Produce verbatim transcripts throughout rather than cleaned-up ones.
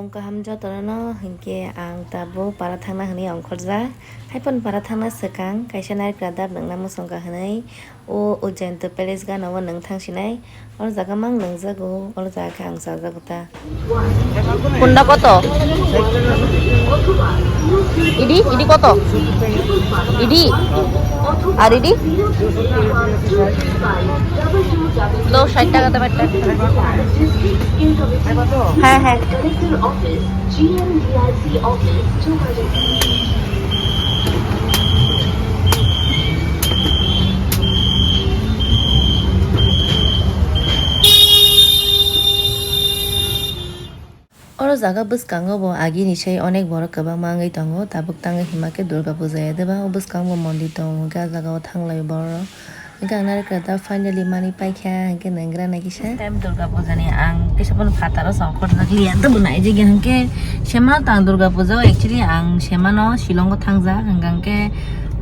Kaham jotono no hinkhe ang tabuk para thangna hwnwi ongkhorjak. Haiphano para thangna swkang kaisa naikra dab nungna muchungkha hwnwi o Ujjainto Palace gana o nwng thangsinai. Oro jaga mang nungjago, oro jaga khe ang chajago ta. Kunda koto? Idi, idi koto? Idi? Ar idi? Do, ষাট টাকা দাম একটা। হ্যাঁ, হ্যাঁ। Oro jaga bwskango bo agini sai onek borok kwbangma wngwi tongo, tabuk tangwi hima khe Durga Puja ya deba, o bwskango bo mondir tongo, hwnkhe ah jagao thanglai borok. Hwnkhe ang narikra da finally manwi paikha, hwnkhe naigra nai kisa. Time Durga Puja ni ang kisa phano phataro songkhor nukliya, tamo naijagya hwnkhe semano tang Durga Puja o actually ang semano Shillong o thangjak, hwnkhe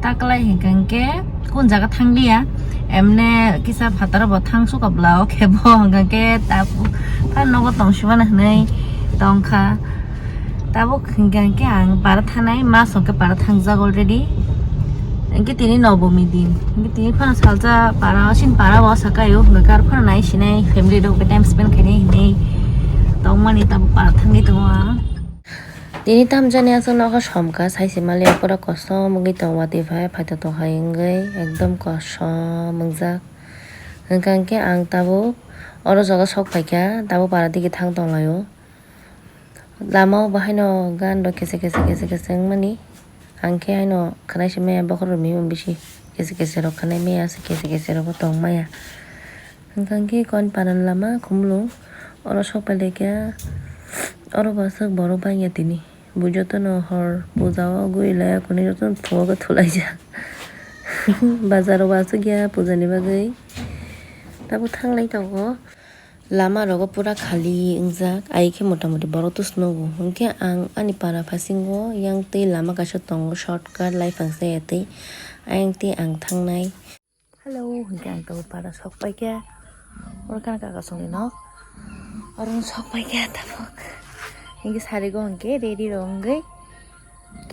taklai hwnkhe kun jaga thangliya, emne kisa phataro bo thangsuka bla o khe bo hwnkhe ta phano nogo tongsimano hwnwi tongkha. Tabuk hwnkhe hwnkhe ang para thanai, mas hwnkhe para thangjak already. Hwnkhe tini nobomi din. Hwnkhe tini phano salsa para, osin para o sakaio, hwnkhe ar phano nai sinai, family rok bai time spend khainai hinwi tongmani tabuk para thangwi tongo ang. Tini tamjani aswk nokha somkha, saisi maliya pura kosom wngwi tongo, watwi phai phaito tongkhai wngwi ekdom kosom wngjak. Hwnkhe hwnkhe ang tabuk oro jaga sok phaikha, tabuk para digi thang tonglaio. Lama o bo haino gan rok kese kese kese kese wngmani. Ang khe haino khwnai se maya bokhorok rwmani bisi kese kese rok khwnai maya se kese kese rok bo tong maya. Hwnkhe kon paran lama khumulwng oro sok pai laikha. Oro bo aswk borok bangya tini. Bo jotono hor puja o guri laiya kwnwi jotono phuo khe thulaijak. Bazar o bo aswk ya puja ni bagwi. Tabuk thanglai tongo. Lama rogo pura khali wngjak, ai khe mota moti borok tus nugo. Hwnkhe ang ani para phasingo yang twi lama kaisa tongo, shortcut, life ang saya twi. Ayang twi ang thangnai. Hello, hwnkhe ang tabuk para sok paikha. Oro kana kaka songni nok. Oro sok paikha tabuk. Hwnkhe sarigo hwnkhe ready rok wngwi.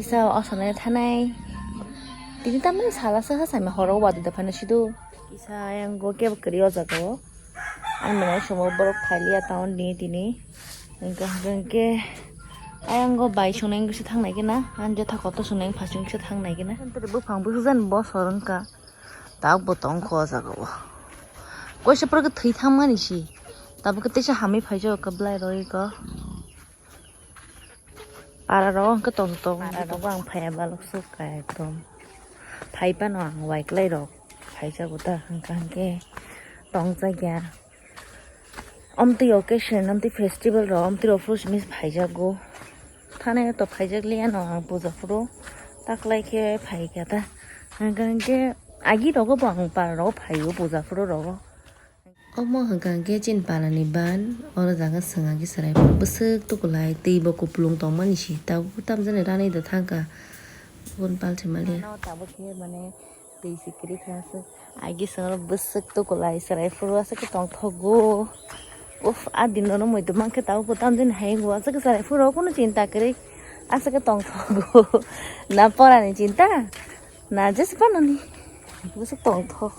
Kisa o sana thanai. Tini tamni sala saha saima horo wadi da phano sido. Kisa ayang go kebo kwrwi o jaga o. Ang mwnai somo borok phailiya town ni tini. Hwnkhe hwnkhe ayang go bai songna wngwi se thangnai khe na. Ang jotha kotor songna wngwi phasing se thangnai khe na. Buphang buphang jani bosor wngkha. Tabuk bo tong kho o jaga o. Koisa pura khe thwi thangmani si. Tabuk khe teisa hamwi phaijak khe belai roi kho. Para rok hwnkhe tong tong. Para rok ang phaiya balok sukha ekdom. Phai phano ang waiklai rok phaijago ta hwnkha hwnkhe tongjakya. Omtwi occasion, omtwi festival rok, omtwi rok phuru simi phaijago. Thane to phaijakliya no ang puja phuru taklai khe phaikha ta. Hwnkha hwnkhe agi rogo bo ang para rogo phaio puja phuru rogo. Omo hwnkha hwnkhe chini parani ban, oro jaga swng agi chwrai phuru bwswk tukulai, twi bo kupulung tongmani si, tabuk tamjani ranai da thangkha, bun palsi maliya. Ano tabuk khe mane twi si kwrwi kha aswk, agi swng oro bwswk tukulai chwrai phuru aswk khe tongthogo. Uff, a din no muitu mankhe tabuk bo tamjani hai wngkha aswk khe chwrai phuru kunu chinta kwrwi aswk khe tongthogo. Na porani chinta? Na jesa panani. Bwswk tongthok.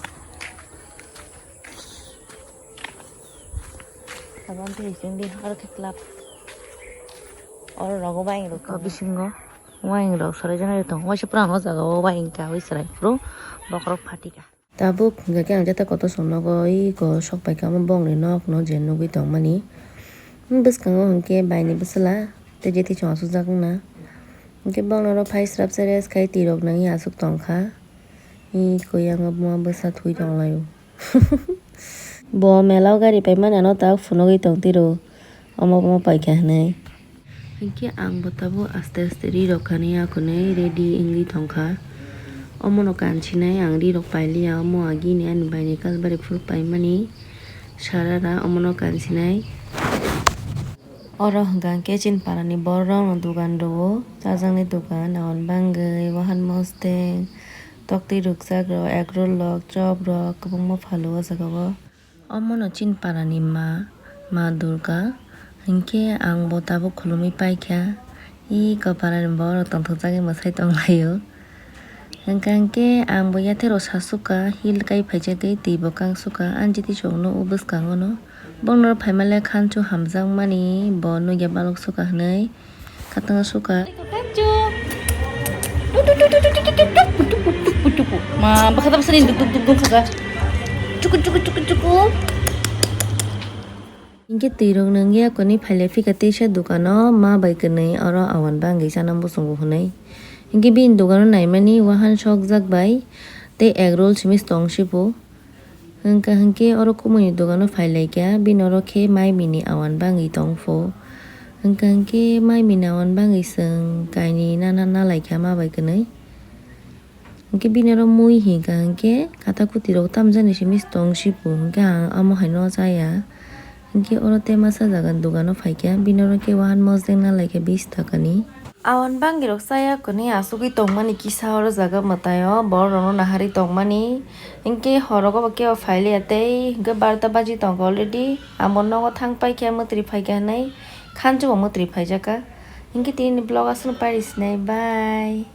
Abang tei sing di aro khe club. Oro rogo wayang rok tongo. Bisingo wayang rok sarai jana tong. Waisa pura o jaga o wayang ka wi sarai phuru bokhorok phatika. Tabuk hwnkha khe ang jeta kotor song nogo oi ko sok pai kha omo bongni nok no je nugwi tongmani. Bwskango hwnkhe baini bwswla tei jeti chwng aswk jak wngna. Hwnkhe bongni oro phai srap se rest khai twi rok nangya aswk tongkha. Ih, koi ang omo bwsa thui tonglaio. Bo mela o gari paimani ano tak phunugwi tongtwi rw. Omo omo paikha hinwi. Hinkhe ang bo tabuk aste aste ri rok khanwi akhunwi ready wngwi tongkha. Omono kansinai ang ri rok pailiya, omo agini ani baini kalbari phuru paimani sarara omono kansinai. Oro hwnkha hwnkhe chini parani borok rokno dogan rwo, chajaknai dogan, aboni bagwi wahan mosteng, toktwi rwkjak rok, egg roll rok, chop rok kwbangma phalo o jaga o. Omono chini parani ma, ma Durga, Hinkhe ang bo tabuk khulumwi paikha, i Gopalarni borok tongthokjagwi mwsai tonglaio. Hwnkha hinkhe ang bo yathai rok sasukha, heel kai phaijagwi twi bo kang sukha, ang jiti chwngno o bwskango no. Bono phaimale khanchu hamjakmani bo nugya balok sukha hwnwi. Katang suka. Ma, bwkha ta bwsani duk duk duk duk khaga. Chuku, chuku, chuku, chuku. Hinkhe twi rok nungya koni phailai phika teisa dukano ma bai kwnwi oro awan bangwi chana muchungo hwnwi. Hinkhe bini dukano naimani wahan sokjak bai tei egg roll simi tong sibo. Hwnkha hinkhe oro kumui ni dogano phailaikha, bini oro khe mai mini awan bangwi tongpho. Hwnkha hinkhe mai mini awan bangwi chwng kainwi nana nalaikha ma bai kwnwi. Hinkhe bini oro mui hinkha hinkhe kata kuti rok tamjani simi tong sibo, hinkhe ang amo haino chaya. Hinkhe oro tei masa jaga dogano phaikha, bini oro khe wahan mosdeng nalaikha bish takani. Awan bangirok chaya kwnwi asugwi tongmani kisa oro jaga mwtaio borok rokno naharwi tongmani. Hinkhe horogo bo kebo phailiya tei hinkhe barota baji tongo already. Amo nogo thang paikha mwtri phaikha hinwi khanjugo mwtri phaijakha. Hinkhe tini vlog aswk pairi sinai, bye.